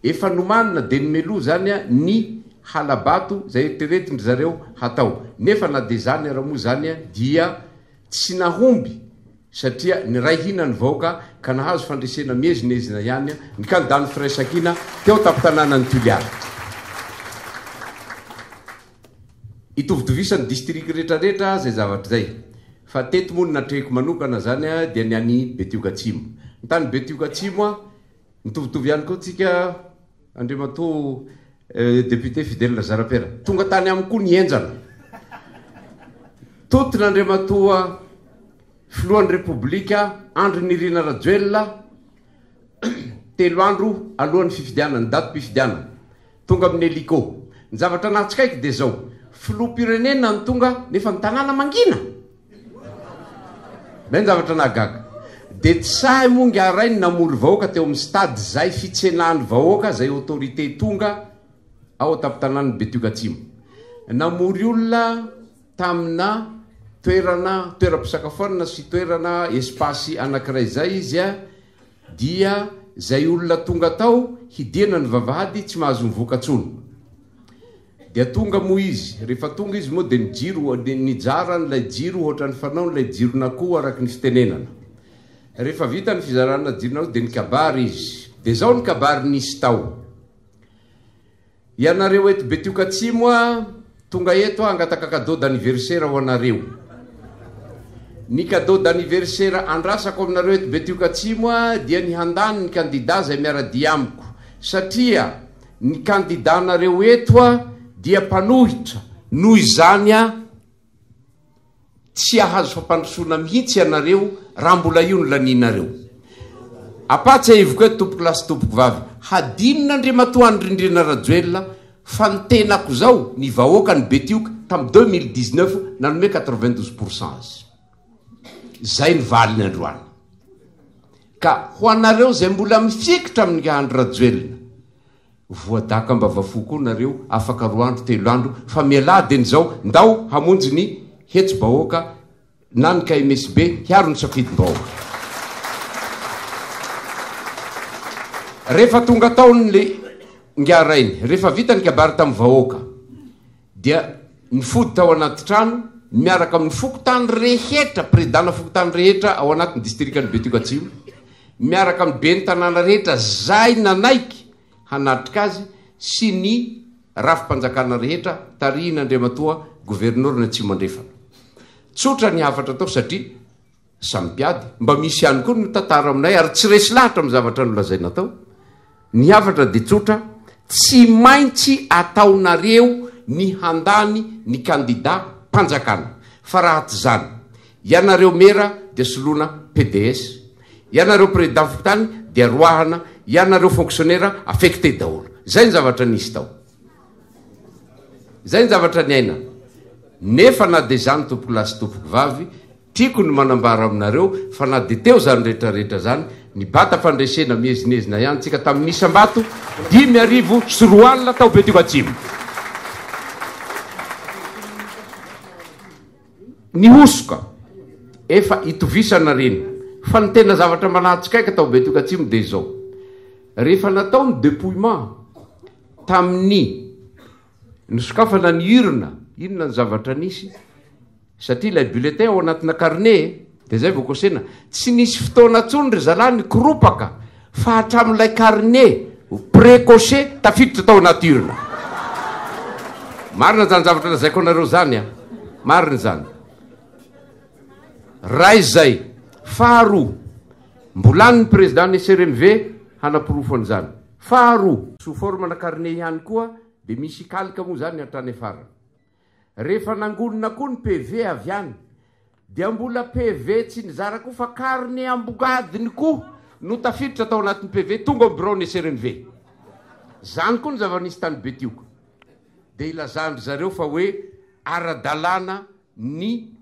Efa nomanina dia nomeloha izany ny hala-bato izay eritreretin-dry zareo hatao. Nefa na dia izany ara moa izany dia tsy nahomby satria niray hina ny vahoaka ka nahazo fandresena miezinezina ihany ny kandidan'ny Firaisankina teo an-tampon-tanànan'i Toliara. Itovitovisan'ny district rehetrarehetra izay zavatra izay. Fa teto moa ny natrehiko manokana izany dia ny any Betioky Atsimo. Ny tany Betioky Atsimo, mitovitovy ihany koa tsika Andriamatoa Député Fidèle Razarapera. Tonga tany amiko koa ny henjana. Totona Andriamatoa Filohan'ny Repoblika Andry Nirina Rajoelina telo andro alohan'ny fifidianana, ny datim-pifidianana. Tonga amin'ny hélico. Ny zavatra nahatsikaiky dia izao, filoham-pirenena no tonga nefa ny tanàna mangina. Izay ny zavatra nahagaga. Dia tsy sahy moa ingahy Rainy namory vahoaka teo amin'ny stade izay fitsenan'ny vahoaka izay autorité tonga ao an-tampon-tanàn'i Betioky Atsimo. Namory olona tamina toerana, toeram-pisakafoanana sy toerana espace anankiray izay izy dia izay olona tonga tao hidiana ny vavahady tsy mahazo mivoaka tsony. Dia tonga moa izy, rehefa tonga izy moa dia ny jiro, nijara an'ilay jiro ohatran'ny fanaony ilay jiron'akoho araka ny fitenenana. Rehefa vita ny fizarana jiron'akoho dia nikabary izy. Dia izao ny kabary nisy tao. Ianareo eto Betioky Atsimo a, tonga eto aho hangataka cadeau d'anniversaire ho anareo. Ny cadeau d'anniversaire andrasako aminareo eto Betioky Atsimo a dia ny handany ny kandida izay miara-dia amiko. Satria ny kandida-nareo eto a dia mpanohitra, noho izany a Tsy hahazo fampandrosoana mihitsy ianareo raha mbola io no lanianareo. Ampahatsiahiviko eto tompoko lahy sy tompoko vavy, hadinon'Andriamatoa Andry Rindrina Rajoelina fa ny tenako izao, ny vahoakan'i Betioky tamin'ny 2019 nanome 92 pour cent azy. Izay ny valiny androany. Ka ho anareo izay mbola mifikitra amin'ingahy Andry Rajoelina, Voadaka ambavafo koa nareo afaka roa andro telo andro fa mialà deny zao ndao hamonjy ny hetsi-bahoaka na ny KMSB hiaro ny safidim-bahoaka. Rehefa tonga tao ny le ingahy rainy, rehefa vita ny kabary tamin'ny vahoaka dia nifody tao anaty trano miaraka amin'ny fokontany rehetra, predana fokontany rehetra ao anatin'ny distrikan'i Betioky Atsimo, miaraka amin'ny ben'ny tanàna rehetra zay nanaiky hanatrika azy sy ny rafi-panjakana rehetra tarihin'Andriamatoa Governoran'i Atsimo Andrefana. Tsotra ny hafatra atao satria Samy mpiady. Mba misy ihany koa ny mitantara aminay ary tsy resy lahatra amin'ny zavatra nolazaina tao. Ny hafatra dia tsotra, tsy maintsy ataonareo ny handany ny kandida mpanjakana. Fa raha tsy izany, ianareo mera dia soloina pds, ianareo président fokontany dia roahana, ianareo fonctionnaire affecté daholo. Izay ny zavatra nisy tao. Izay ny zavatra niainana. Nefa na dia izany tompokolahy sy tompokovavy, tiako ny manambara aminareo fa na dia teo izany rehetra rehetra izany, nibata fandresena miezinezina ihany tsika tamin'ny isam-bato 2005 tao Betioky Atsimo. Ny hosoka, efa itovisana ireny. Fa ny tena zavatra mba nahatsikaiky tao Betioky Atsimo dia izao, rehefa natao ny depouillement, Tamin'ny nosokafana ny urne, inona ny zavatra nisy? Satria ilay bulletin ao anatina carnet e, dia izay vao kosena. Tsy nisy fotoana intsony ry zalahy nikoropaka fa hatramin'ilay carnet précoché tafiditra tao anaty urne. Marina izany zavatra lazaiko anareo izany a! Marina izany. Ray izay. Faharoa, mbola any ny président-n'ny SRMV hanaporofo an'izany. Faharoa, sous forme na carnet ihany koa dia misy calque moa izany hatrany afarany. Rehefa nangonina koa ny PV avy any dia mbola PV tsy nizara koa fa carnet ambongadiny koa no tafiditra tao anatin'ny PV tonga ao birao ny SRMV. Izany koa ny zava-nisy tany Betioka. Dia ilazan-dry zareo fa hoe ara-dalàna ny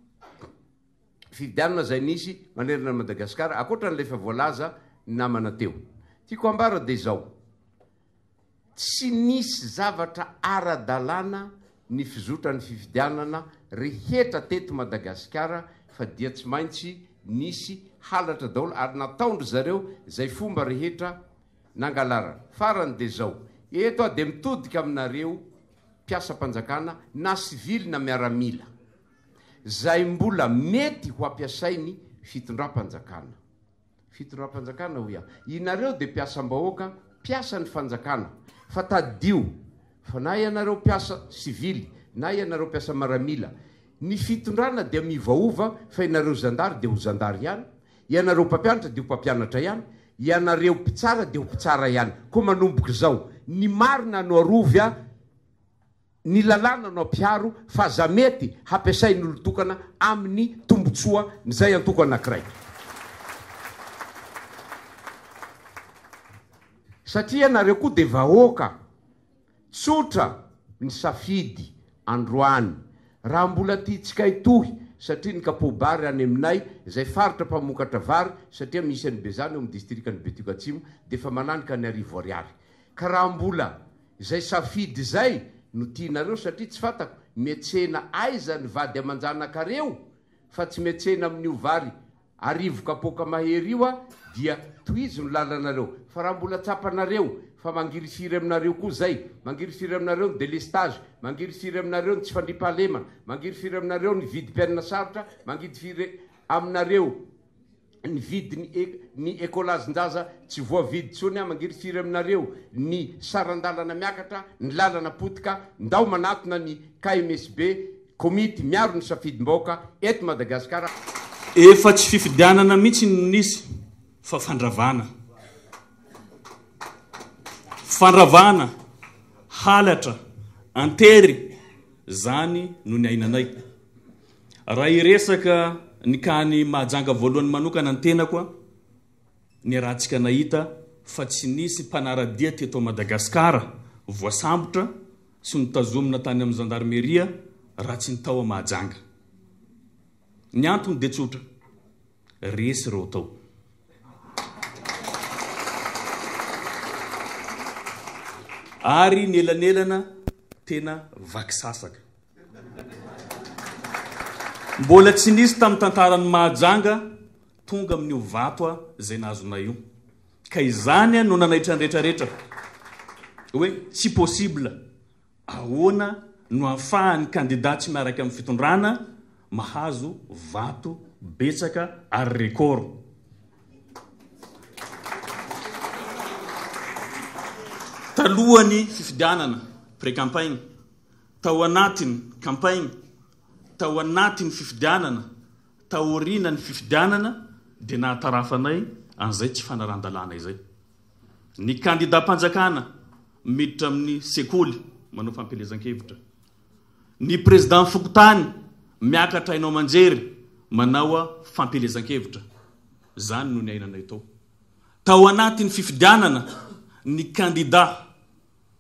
fifidianana izay nisy manerana an'i Madagasikara, ankoatra an'ilay efa voalaza ny namana teo. Tiako hambara dia izao, tsy nisy zavatra ara-dalàna ny fizotran'ny fifidianana rehetra teto Madagasikara fa dia tsy maintsy nisy halatra daholo ary nataon-dry zareo izay fomba rehetra. nangalarana. Farany dia izao, eto aho dia mitodika aminareo mpiasam-panjakana na sivily na miaramila, izay mbola mety ho ampiasain'ny fitondram-panjakana. Fitondram-panjakana hoy aho. Inareo dia mpiasam-bahoaka, mpiasan'ny fanjakana. Fa tadidio fa na ianareo mpiasa sivily na ianareo mpiasa maramila, ny fitondrana dia miovaova fa ianareo zandary dia ho zandary ihany, ianareo mpampianatra dia ho mpampianatra ihany, ianareo mpitsara dia ho mpitsara ihany. Koa manomboka izao, ny marina no arovy a! Ny lalàna no ampiharo fa aza mety hampiasain'olon-tokana amin'ny tombotsoa n'izay antoko anankiray. Satria ianareo koa dia vahoaka. Tsotra ny safidy androany. Raha mbola tiantsika hitohy satria ny kapoa-bary any aminay izay faritra mpamokatra vary satria misy an'i Bezana eo amin'ny distrikan'i Betioky Atsimo dia efa mananika ny arivo ariary. Ka raha mbola Izay safidy izay no tianareo satria tsy fantako miantsena aiza ny vady aman-janakareo fa tsy miantsena amin'io vary arivo kapoaka mahery io aho dia tohizo ny lalanareo fa raha mbola tsapanareo fa mangirifiry aminareo koa izay, mangirifiry aminareo ny delestage, mangirifiry aminareo ny tsy fandriampahalemana, mangirifiry aminareo ny vidim-piainana sarotra, mangidifiry aminareo. ny vidiny ny ecolage-njaza tsy voavidy tsony aho mangirifiry aminareo ny saran-dalana miakatra ny lalana potika ndao manatona ny KMSB komity miaro ny safidim-bahoaka eto Madagasikara. Efa tsy fifidianana mihitsy no nisy fa fandravana. Fandravana, halatra, antery, zany no niainanay. Raha hiresaka ny cas-n'i Mahajanga voalohany manokana ny tenako, niarahantsika nahita fa tsy nisy mpanara-dia teto Madagasikara voasambotra sy notazomina tany amin'ny zandarmeria raha tsy ny tao Mahajanga. Ny antony dia tsotra, resy ireo tao. Ary ny elanelana tena vaky sasaka. Mbola tsy nisy tamin'ny tantaran'i Mahajanga tonga amin'io vato izay nahazonay io. Ka izany no nanaitra ny retraretra hoe tsy possible, ahoana no ahafahan'ny kandida tsy miaraka amin'ny fitondrana mahazo vato betsaka ary record. Talohan'ny fifidianana, pré-campagne, Tao anatin campagne, tao anatin fifidianana, taoriana ny fifidianana dia nahatarafanay an'izay tsy fanarahan-dalàna izay. Ny kandidam-panjakana miditra amin'ny sekoly manao fampielezan-kevitra. Ny président fokontany miakatra haino aman-jery manao fampielezan-kevitra. Izany no niainanay tao. Tao anatin'ny fifidianana ny kandida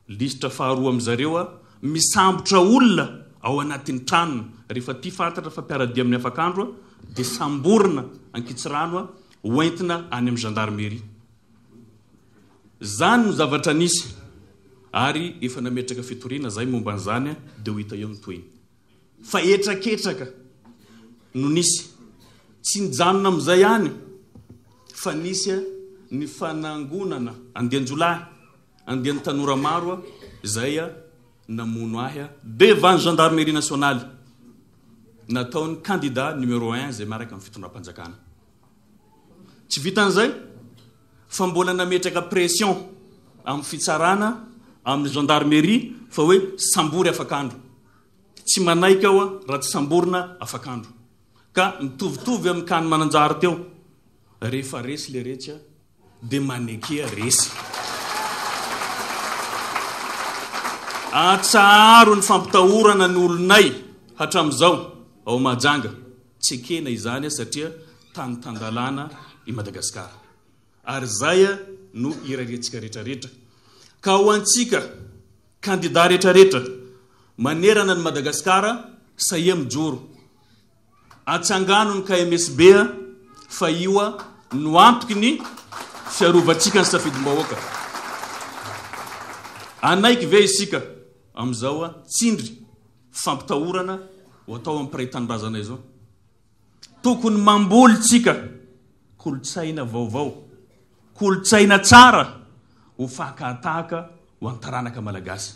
Lisitra faharoa amin'zareo a, misambotra olona ao anatin'ny tranony, rehefa tia fantatra fa mpiara-dia amin'ny afakandro a, dia samborina ankitsirano a, hoentina any amin'ny gendarmerie. Zany no zavatra nisy, ary efa nametraka fitoriana zahay momba an'izany a, dia ho hita eo ny tohiny. Fa hetraketraka no nisy. Tsy nijanona amin'izay ihany fa nisy ny fanangonana andian-jiolahy, andian'ny tanora maro izay namono ahy devant gendarmerie nationale nataon'ny candidat numéro un izay miaraka amin'ny fitondram-panjakana. Tsy vitan'izay fa mbola nametraka pression amin'ny fitsarana, amin'ny gendarmerie fa hoe sambory afak'andro. Tsy manaiky aho raha tsy samborina afak'andro. Ka mitovitovy amin'ny cas-n'i Mananjary teo, rehefa resy le retsy dia manekea resy. Atsaharo ny fampitahorana ny olonay hatramin'izao ao Mahajanga. Tsy ekena izany satria tany tan-dalàna i Madagasikara. Ary izay no irariantsika rehetrarehetra. Ka ho antsika kandida rehetrarehetra manerana an'i Madagasikara, sahia mijoro. Atsangano ny KMSB fa io no antoky ny fiarovantsika ny safidim-bahoaka. Hanaiky ve isika amin'izao tsindry fampitahorana ho atao amin'ny mpiray tanindrazana izao? Tokony mamboly tsika kolontsaina vaovao, kolontsaina tsara. ho fakan-tahaka ho an'ny taranaka Malagasy.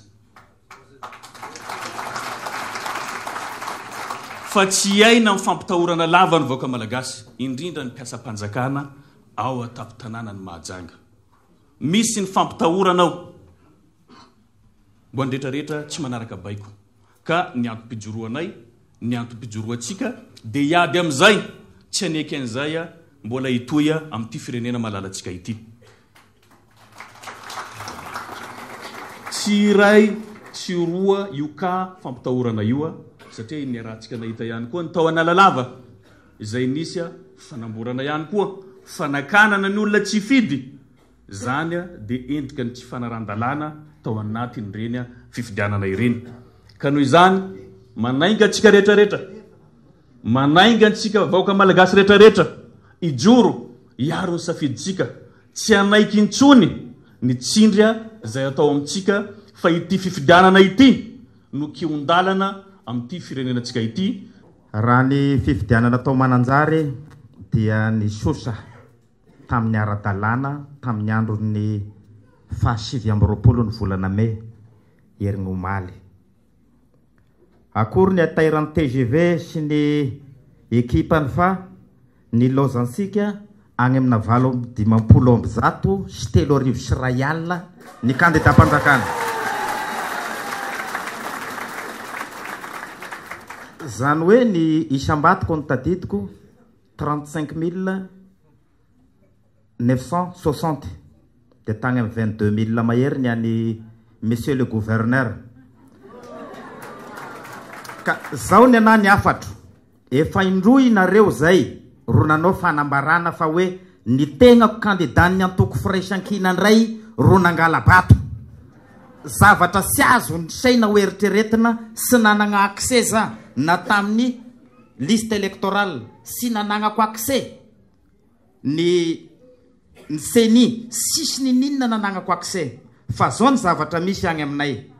Fa tsy hiaina amin'ny fampitahorana lava ny vahoaka Malagasy, indrindra ny mpiasam-panjakana ao an-tampon-tanànan'i Mahajanga. Misy ny fampitahorana ao ho an'ny rehetra rehetra tsy manaraka baiko. Ka ny antom-pijoroanay, ny antom-pijoroantsika dia hiady amin'izay, tsy haneky an'izay mbola hitohy amin'ity firenena malalantsika ity. Tsy iray, tsy roa io cas fampitahorana io satria niarahantsika nahita ihany koa ny tao Analalava izay nisy fanamborana ihany koa, fanakanana ny olona tsy hifidy. Izany dia endrika ny tsy fanarahan-dalàna tao anatin'ireny fifidianana ireny. Ka noho izany, manainga antsika rehetra rehetra, manainga antsika vahoaka Malagasy rehetra rehetra hijoro hiaro ny safidintsika, tsy hanaiky intsony ny tsindry izay atao amintsika fa ity fifidianana ity no kihon-dalana amin'ity firenenantsika ity. Raha ny fifidianana tao Mananjary dia nisosa tamin'ny ara-dalàna tamin'ny andron'ny faha 29 ny volana mey herigny omaly. Akory ny hatairan'ny tgv sy ny ekipany fa nilaozantsika any amina 3158 ny kandidam-panjakana. Izany hoe ny isam-batoko no tadidiko 35960 dia tany amin'ny 22000 mahery ny an'i Monsieur le Gouverneur. Ka zao ny anah ny hafatro, efa indroa inareo zay ro nanao fanambarana fa hoe ny tegnako kandidan'ny antoko Firaisankina ndray ro nangala-bato. Zavatra tsy azon'ny saina ho eritreretina sy nanagna accès za na tamin'ny liste électorale sy nanagnako accès ny ny ceni sisy nininona nanagnako accès fa zao ny zavatra misy agny aminay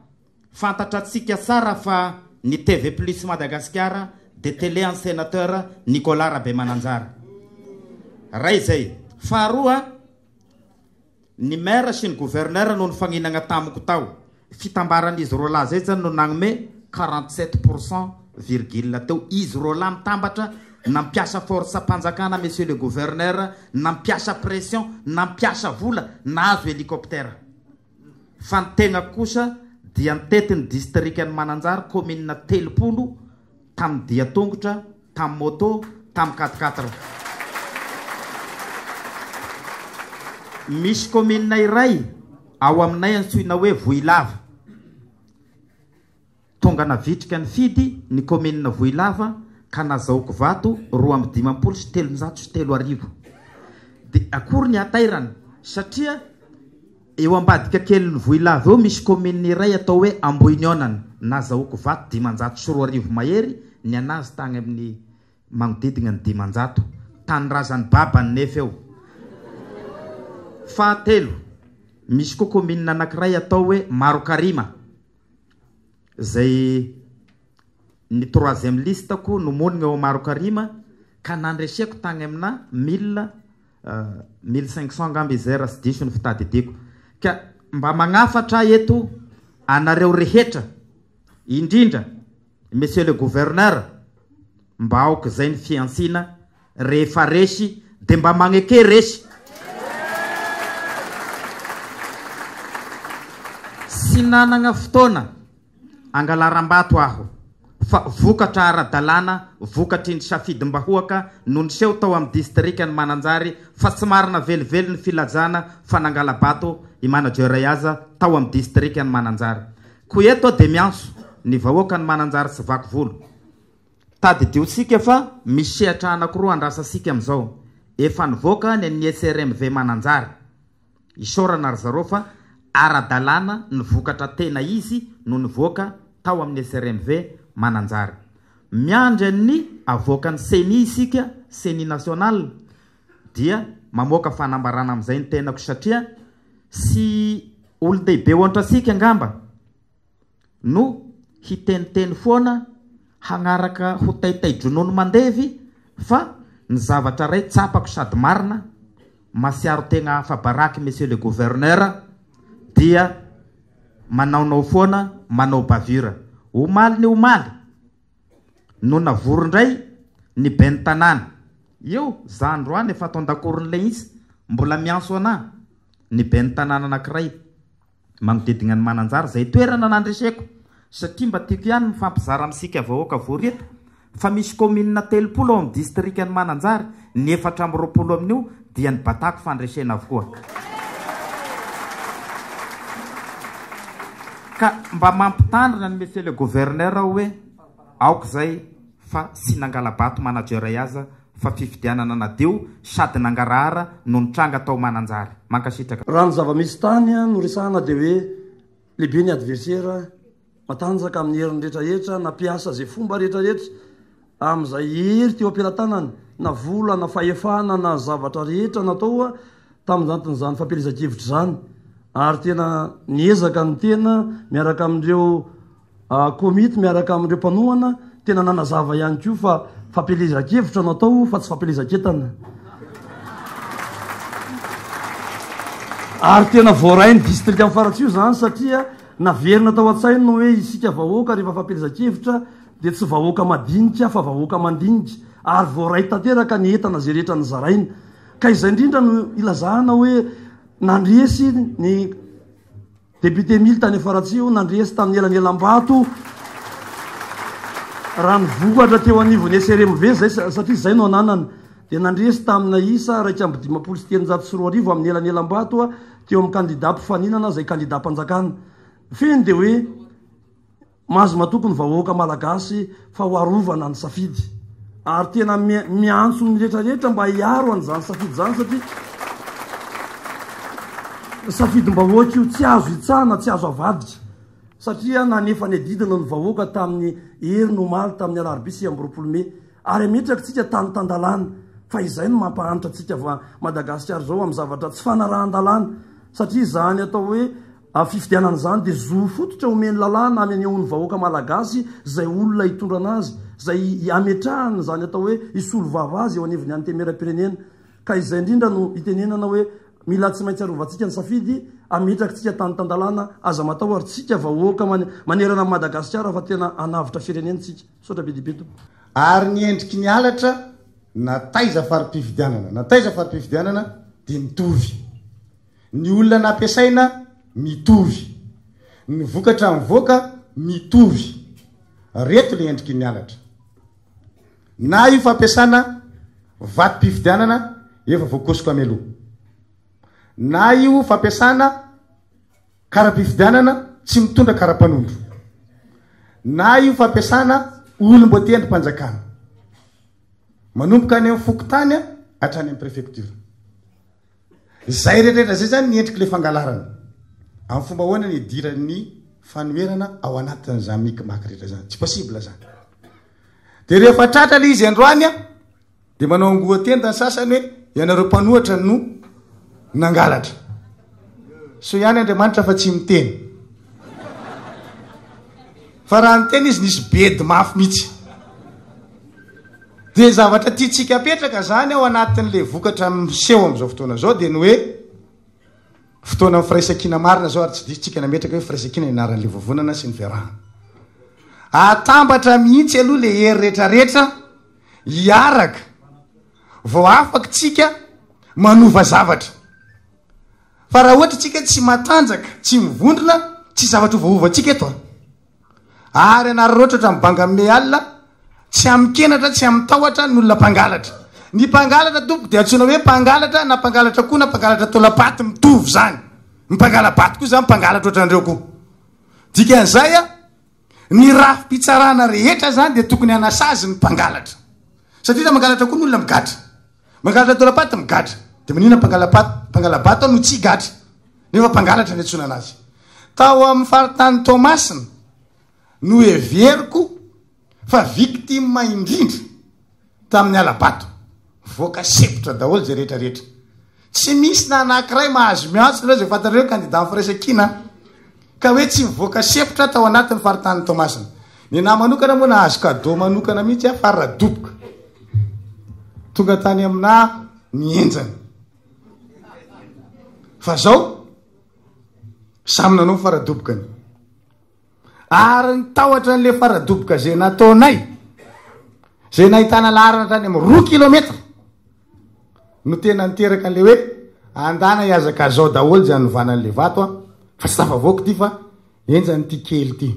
fantatratsika tsara fa ny TV plus Madagasikara de télé an'ny sénateur Nicolas Rabemananjara ray zay faharoa Ny maire sy ny gouverneur no nifaninagna tamiko tao. Fitambaran'izy roalahy zay zany no nagnome 47 pourcent virgule teo. Izy roalahy mitambatra nampiasa force mpanjakana monsieur le gouverneur, nampiasa pression, nampiasa vola, nahazo hélicoptère. Fa ny tegnako kosa dia nitety ny distrikan'i Mananjary commune 30 tamin'ny dia tongotra, tamin'ny moto, tamin'ny quatre quatre. Misy commune iray ao aminay antsoina hoe Vohilava. Tonga navitrika nifidy ny commune Vohilava ka nazahoako vato 352. Dia akory ny hatairana satria Eo ambadika kelin'i Vohilava eo misy commune iray atao hoe Ambohinionana, nazahoako vato 2500 mahery ny anazy tagny amin'ny magnodidigna ny 500. Tanindrazan'i babany nefa eo. Fahatelo, misy koa commune anakiray atao hoe Marokarima zay ny troisième liste-ko no monigna eo Marokarima ka nandreseko tagny amina mille 1500 angamba izay raha tsy diso ny fitadidiako. Ka mba magnafatra aho eto anareo rehetra, indrindra Monsieur le Gouverneur, mba aoka izay ny fihantsiana, rehefa resy dia mba magneke resy. Tsy nanagna fotoana Angalaram-bato aho fa vokatra ara-dalàna vokatry ny safidim-bahoaka no niseho tao amin'ny distrikan'i Mananjary fa tsy marina velively ny filazana fa nangala-bato i Manager Aza tao amin'ny distrikan'i Mananjary. Koa eto aho dia miantso ny vahoakan'i Mananjary sy Vakivolo. Tadidiontsika fa misy sehatra anankiroa andrasantsika amin'izao. Efa nivoaka ny an'ny SRMV Mananjary. Isaorana ry zareo fa ara-dalàna ny vokatra tena izy no nivoaka tao amin'ny SRMV Mananjary. Miandry an'ny avoakan'ny Ceni isika, Ceni national, dia mamoaka fanambarana amin'izay ny tenako satria tsy olon-dehibe ohatrantsika angamba no hiteniteny foana hagnaraka ho taitai-dronono mandevy fa ny zavatra ray tsapako sady marina, masiaro tegna afa-baraky monsieur le gouverneur. dia manaonao foana, manao bavure. Omaly ny omaly no navory indray ny ben'ny tanàna. Io za androany efa ato an-dakoron'ilay izy, mbola miantso anà ny ben'ny tanàna anankiray manodidina an'i Mananjary, izay toerana nandreseko, satria mba tiako ihany mifampizara amintsika vahoaka vory eto fa misy kaominina 30 ao amin'ny distrikan'i Mananjary, ny 24 amin'io dia ny batako fandresena avokoa. Ka mba mampitandrina an'i Monsieur le Gouverneur aho hoe aoka izay fa sy nangala-bato manager aza fa fifidianana nadio sady nangarahara no nitranga tao Mananjary. Mankasitraka. Raha ny zava-misy tany no resahana dia hoe lehibe ny adversaire, matanjaka amin'ny heriny rehetrarehetra, nampiasa izay fomba rehetrarehetra amin'izay hery teo am-pelatanany, na vola na fahefana na zavatra rehetra natao tamin'izany fampielezan-kevitra izany. Ary tena niezaka ny tena miaraka amin'ireo Komity miaraka amin'ireo mpanohana tena nanazava ihany koa fa fampielezan-kevitra no atao fa tsy fampielezan-kentana. Ary tena voarain'ny distrikan'i Faratsiho izany satria naverina tao an-tsainy ny hoe isika vahoaka rehefa fampielezan-kevitra dia tsy vahoaka madinika fa vahoaka mandinika ary voaray tanteraka ny entana izay rehetra nozaraina. Ka izay indrindra no ilazana hoe nandresy ny Député Emile tany Faratsiho nandresy tamin'ny elanelam-bato raha ny vokatra teo anivon'ny SRMV izay satria izay no ananana dia nandresy tamina isa 2351 amin'ny elanelam-bato teo amin'ny kandida mpifaninana izay kandidam-panjakana. Fehiny dia hoe Mahazo matoky ny vahoaka malagasy fa ho arovana ny safidy. Ary tena miantso ny rehetra rehetra mba hiaro an'izany safidy izany satria safidim-bahoaka io tsy azo itsahana, tsy azo avadika. Satria nanefa ny adidiny ny vahoaka tamin'ny heriny omaly tamin'ny alarobia 29 mey. Ary ametraka tsika tany tan-dalàna fa izay no mampahantra antsika Madagasikara izao amin'ny zavatra tsy fanarahan-dalàna satria izany atao hoe Amin'ny fifidianana izany dia zo fototra omen'ny lalàna hanehoan'ny vahoaka malagasy izay olona hitondrana azy, izay hametrahany izany atao hoe hisolo vava azy eo anivon'ny Antenimierampirenena. Ka izay indrindra no itenenana hoe mila tsy maintsy arovantsika ny safidy, ametrakitsika tany tan-dalàna, aza matahotra tsika vahoaka manerana an'i Madagasikara fa tena hanavotra firenena tsika. Misaotra be dia be tompoko. Ary ny endriky ny halatra na taiza fari-pifidianana na taiza fari-pifidianana dia mitovy. Ny olona nampiasaina mitovy. Ny vokatra mivoaka mitovy. Reto le endriky ny halatra. Na io fampiasana vatom-pifidianana efa voakosoka mialoha. Na io fampiasana kara-pifidianana tsy mitondra kara-panondro. Na io fampiasana olom-boatendrim-panjakana. Manomboka any amin'ny fokontany hatrany amin'ny prefecture. Izay rehetra izay zany ny endrik'ilay fangalarana. Amin'ny fomba ahoana ny hidiran'ny fanoherana ao anatin'izany micmac rehetra izany? Tsy possible zany. Dia rehefa tratra ilay izy androany a, dia manao angoa-tenda ny sasany hoe ianareo mpanohatra no nangalatra. Soa ihany Andriamanitra fa tsy miteny. Fa raha niteny izy nisy bedy mafy mihitsy. Dia zavatra tiantsika apetraka zany ao anatin'le vokatra miseho amin'izao fotoana izao dia ny hoe fotoanan'ny firaisankina marina zao ary tsy diso tsika nametraka hoe firaisankina ny anaran'le vovonana sy ny fiarahana. Atambatra mihitsy aloha le hery retraretra hiaraka vao afaka tsika manova zavatra. Fa raha ohatra tsika tsy matanjaka, tsy mivondrona, tsy zavatra ovaovantsika eto a. Ary anararaotra hatramin'ny banga ame alina, tsy amin-kenatra, tsy amin-tahotra ny olona mpangalatra. Ny mpangalatra tompoko dia antsoina hoe mpangalatra na mpangalatra koa na mpangalatra taolam-paty, mitovy izany. Ny mpangala-bato koa izany mpangalatra ohatran'ireo koa. Dikan'izay a, ny rafi-pitsarana rehetra izany dia tokony hanasazy ny mpangalatra. Satria raha mangalatra koa ny olona migadra. Mangalatra taolam-paty migadra. Dia maninona mpangala-paty, mpangala-bato no tsy higadra? Nefa mpangalatra ny antsoina anazy. Tao amin'ny faritany Toamasina no heveriko fa victime indrindra tamin'ny hala-bato. Mivoaka sempotra daholo izay rehetra rehetra. Tsy misy na anankiray mahazo miantso nareo izay fantatrareo candidat firaisankina ka hoe tsy mivoaka sempotra tao anatin'ny faritanin'i Toamasina. Ny anahy manokana moa nahazo cadeau manokana mihitsy aho fa radoboka. Tonga tany aminà ny henjana. Fa zao. Samy nanao ny faradobokany. Ary ny tahotra an'le faradoboka zay nataonay, zay nahitana laharana hatrany amin'ny roa kilometra, no tena niteraka an'le hoe andana hiazakazao daholo zay hanovana an'le vato a, fa tsy tafavoaka ity fa Henjana ity kely ity.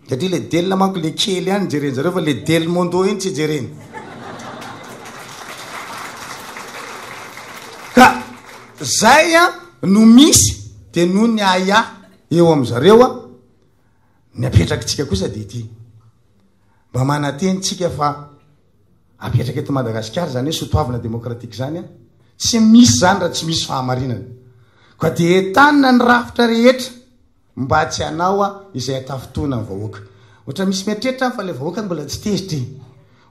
Satria le del manko le kely ihany jeren zareo fa le del mondo iny tsy jereny. Ka zay a no misy de noho ny ahiahy eo am zareo a, ny apetrakitsika kosa de ity. Mba mananteny tsika fa apetraka eto Madagasikara zany hoe sotoavina demokratika zany a, tsy misy zany raha tsy misy fahamarinana. Koa dia entanina ny rafitra rehetra mba tsy hanao a izay hatafintohina ny vahoaka. Ohatra misy mieritreritra aho fa ilay vahoaka mbola tsy tezitra e.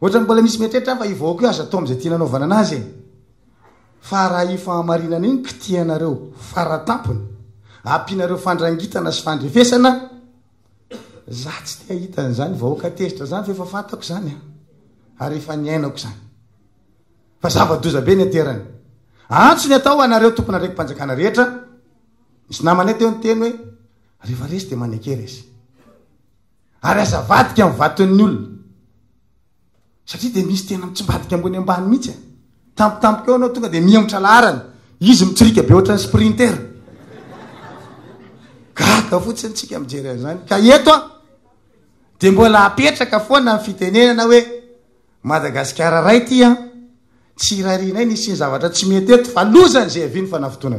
Ohatra mbola misy mieritreritra aho fa io vahoaka io aza atao amin'izay tiana anaovana anazy e. Fa raha io fahamarinana io no kitihanareo faratampony, ampianareo fandrangitana sy fandrefesana, Za tsy te hahita an'izany vahoaka tezitra zany fa efa fantako zany an! Ary efa niainako zany. Fa zava-doza be ny aterany. Antso ny atao ho anareo tompon'andraiki-panjakana rehetra, nisy namanay teo niteny hoe rehefa resy dia maneke resy. Ary aza avadika ny vaton'ny olona. Satria dia misy tena mitsimbadika ambony ambany mihitsy e. Tampotampoka eo anao tonga dia mihemotra laharana. Izy mitsirika be ohatran'ny sprinter. Gaga fotsiny tsika mijery an'izany. Ka eto a dia mbola apetraka foana ny fitenenana hoe Madagasikara ray ity an. Tsy irarianay ny hisian'ny zavatra tsy mety eto fa lozan'izay havian'ny fanafotoanana.